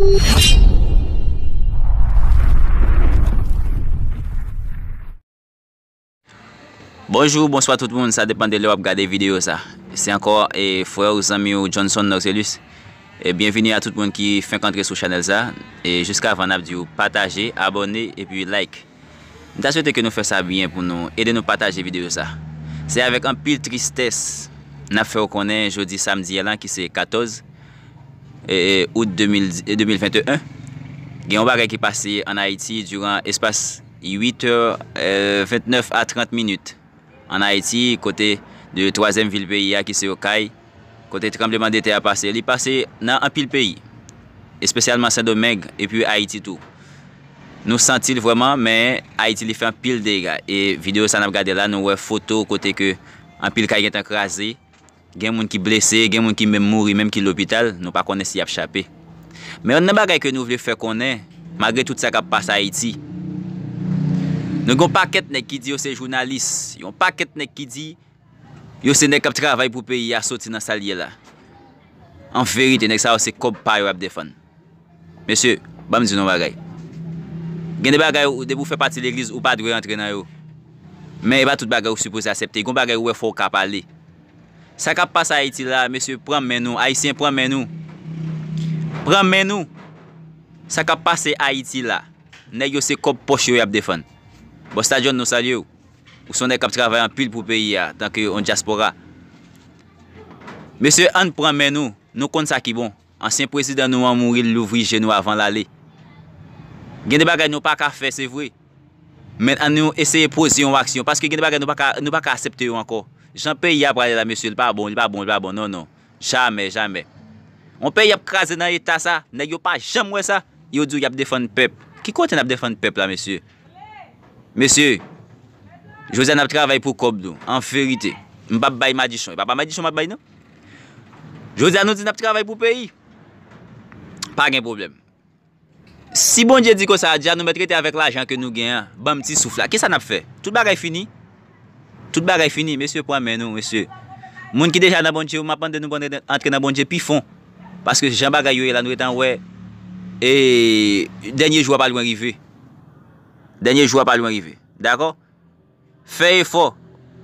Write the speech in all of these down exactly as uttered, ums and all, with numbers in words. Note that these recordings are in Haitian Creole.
Bonjou, bonswa tout moun, sa depann de lè w ap gade videyo sa. Se ankò, e, frè w, zanmi w, Johnson Norcelus. E byenvini a tout moun ki fenk antre sou chanèl sa. E jiskavan, n ap di w pataje, abòne, epi like. M ta swete ke nou fè sa byen pou nou ede nou pataje videyo sa. Se avèk anpil tristès n ap fè w konnen jodi samdi a la, ki se katòz, e, e, out de mil, e, de mil venteyen, gen yon bagay ki pase ann Ayiti diran espas uit è, e, ventnèf a trant minit. Ann Ayiti, kote de twazyèm vil peyi a, ki se Okay, kote tranblemanntè a pase. Li pase nan anpil peyi, espesyalman Sendomeng epi Ayiti tou. Nou santi l vrèman, men Ayiti li fè anpil dega. E videyo sa n ap gade la, nou wè foto kote ke anpil kay gentan kraze, gen moun ki blese, gen moun ki menm mouri, menm ki lopital, nou pa konnen si y ap chape. Men youn nan bagay ke nou vle fè konnen, malgre tout sa k ap pase Ayiti, nou gen yon pakèt nèg ki di yo se jounalis, yon pakèt nèg ki di yo se nèg k ap travay pou peyi a soti nan sa l ye la. An verite, nèg sa yo se kòb pa yo y ap defann. Mesye, ban m di nou yon bagay. Gen de bagay, ou, depi w fè pati legliz, ou pa dwe antre nan yo. Men e pa tout bagay ou sipoze aksepte. Gen bagay ou wè fò w ka pale. Sa k ap pase Ayiti la, mesye, pran men nou. Ayisyen, pran men nou. Pran men nou. Sa k ap pase Ayiti la, nèg yo se kòb pòch yo y ap defann. Bòs Stadion, nou salye w. Ou se yon nèg k ap travay anpil pou peyi a, tanke yon dyaspora. Mesye, ann pran men nou. Nou konn sa ki bon. Ansyen prezidan nou an mouri, l louvri je nou avan l ale. Gen de bagay nou pa ka fè, se vre. Men ann nou eseye poze yon aksyon, paske gen de bagay nou pa ka, nou pa ka aksepte yo ankò. Jan peyi a prale la, mesye, li pa bon, li pa bon, li pa bon, non, non. Jamè, jamè. Yon peyi ap kraze nan eta sa, nèg yo pa janm wè sa, yo di w y ap defann pèp. Ki kote n ap defann pèp la, mesye? Mesye, jodi a n ap travay pou kòb nou, an verite. M p ap bay madichon, e pa pa madichon m ap bay, non. Jodi a nou di n ap travay pou peyi. Pa gen pwoblèm. Si Bondye di konsa, jodi a nou mèt rete avèk lajan ke nou gen an, ban m ti souf la. Kisa n ap fè? Tout bagay fini. Tout bagay fini, mesye, pran men nou, mesye. Moun ki deja nan Bondye yo, m ap mande nou pou antre nan Bondye pi fon. Paske jan bagay yo ye la, nou gentan wè, e, dènye jou a pa lwen rive. Dènye jou a pa lwen rive. Dakò? Fè efò.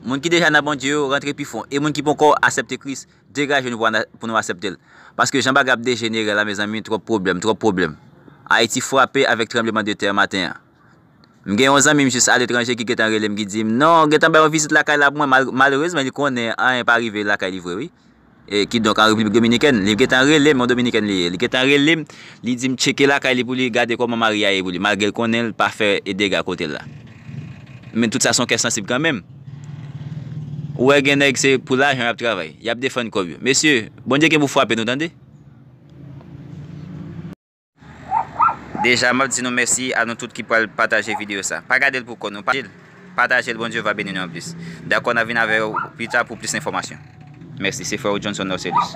Moun ki deja nan Bondye yo, rantre pi fon. E moun ki poko aksepte Kris, degaje nou pou, pou nou aksepte l. Paske jan bagay ap dejenere la, mezanmi, twòp pwoblèm, twòp pwoblèm. Ayiti frape avèk tranblemanntè maten an. M gen yon zanmi m jis aletranje ki gentan rele m, ki di m, "Non, gentan bay yon vizit lakay la pou mwen." Mal-, malerezman, li konnen anyen pa rive lakay li vre, wi. E kidonk, an Repiblik Dominikèn, li gentan rele m, yon Dominikèn li ye. Li gentan rele m, li di m tcheke lakay li pou li gade kòman mari a ye pou li, malgre l konnen l pa fè dega kote l la. Men tout sa se yon kè sansib kanmenm. Ou wè gen nèg se pou lajan y ap travay, y ap defann kòb yo. Mesye, Bondye gen pou frape nou, tande. Deja, m ap di nou mèsi a nou tout ki pral pataje videyo sa. Pa gade l pou kò nou, pataje l. Pataje l, Bondye va beni nou anplis. Dakò, n a vin avè w pita pou plis enfòmasyon. Mèsi, se frè w Johnson Norcelus.